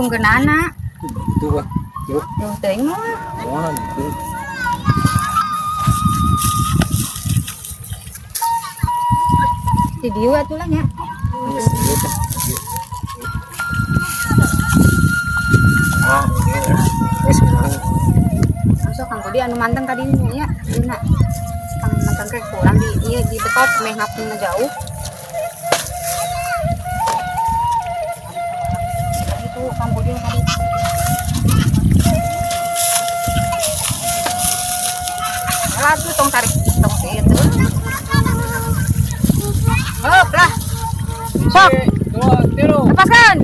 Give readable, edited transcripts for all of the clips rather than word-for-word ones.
Nungkeunana. Itu wah. Yuk. Jauh teuing mah. Wah, gitu. Di dieu atuh lah nya. Geus, ieu teh. Ah, ini. Geus menang. Masuk Kang Budi anu manteng tadi nya ieu na. Kang manteng teh kurang di ieu di betot meh ngapungna jauh. Itu Kang Budi tadi. Aduh, tong tarik tong itu. Hop lah. Sok, Dua, tilu. Lepaskan.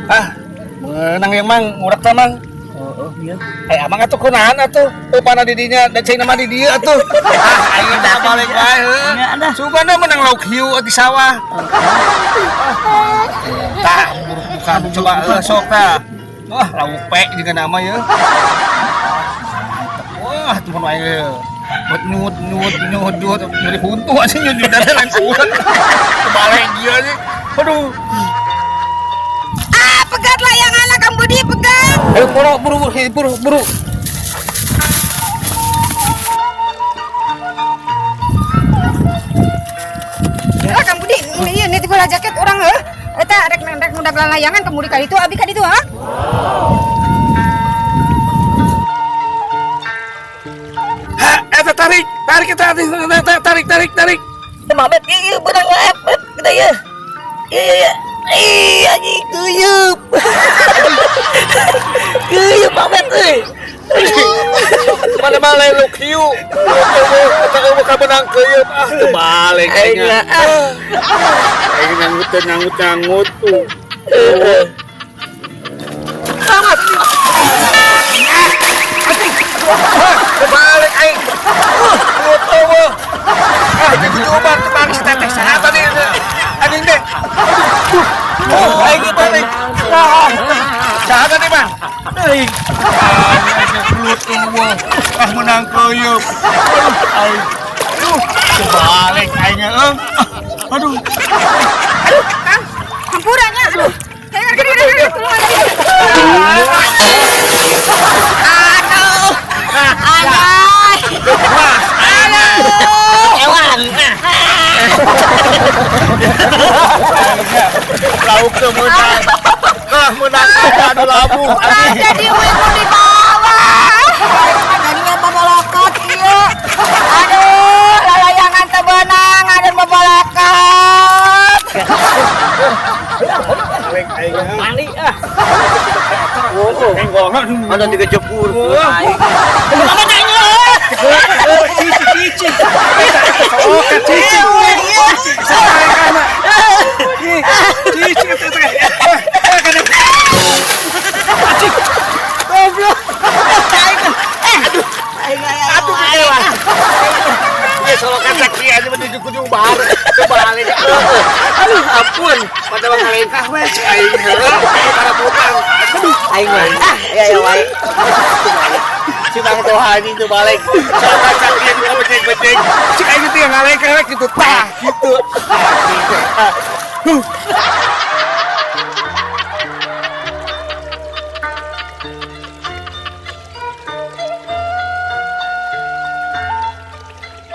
Ah, menang yang mang, ngurak ta mang. Oh, iya. Eh, amang atuh kunaon atuh? Upana di dinya dan cai nama di dieu atuh. Ah, aing teh balik wae heuh. Sugana menang lauk hiu di sawah. Tah, bukan coba heuh sok tah. Wah, lauk pe juga nama ya. Wah, tuh wae heuh. Buat nyut nyut nyut nyut nyeri huntu aja nyut nyut dari lain urat. Kebalik dia sih. Aduh. Ah, pegat layangan Kang Budi, pegat. Ayo buru buru buru buru buru. Ah, Kang Budi, iya nitip bola jaket orang heuh. Eta rek rek ngudag layangan Kang Budi ka ditu, abi ka ditu ha. Ha, eta tarik, tarik eta tarik, tarik, tarik, tarik. Mabet ieu beunang mabet gede ieu. Iya iya. Ih anjing keuyeub. Keuyeub mabet euy. Mana mah lain lu kieu. Eta eueuh ka beunang keuyeup. Ah, kebalik Aing aing. lah, ah. Aing nyangut nyangut nyangut tuh. Kebalik aing. Mulut eueuh. Ah, jadi ubar kebalik si teteh saha tadi. Anjing deh. Aduh. Oh, aing kebalik. Ah, saha tadi, Bang? Aing. Ah, mulut eueuh. Ah, menang keuyeup. Aduh, aing. Aduh, kebalik aing eueuh. Aduh. Aduh, Kang. Hampura nya, aduh. Ayo, ayo, ayo, ayo, tolong ada. Aduh. Aduh. Aduh. Ewan. Lauk teu meunang. Ah, meunang anu labuh. Urang jadi wibu di bawah. Jadinya babalakat ieu. Aduh, lalayangan teu beunang, aduh babalakat. Balik aing. Mandi ah. Tenggolna. Ada tiga jebur. Wah. Cici cici. Oh, cici. Cici Goblok. Aduh. Aduh, elah. Ya solokan saksi aja menuju kudu bar. Kebalik. Aduh, ampun. Pada bang ngalengkah we cek aing heuh. Para butang. Aduh, Aing mah. Ah, ya ya wae. Si Bang Toha anjing tuh balik. Solokan saksi aja becek-becek. Cek aing teh ngalengkah we kitu tah gitu. Huh.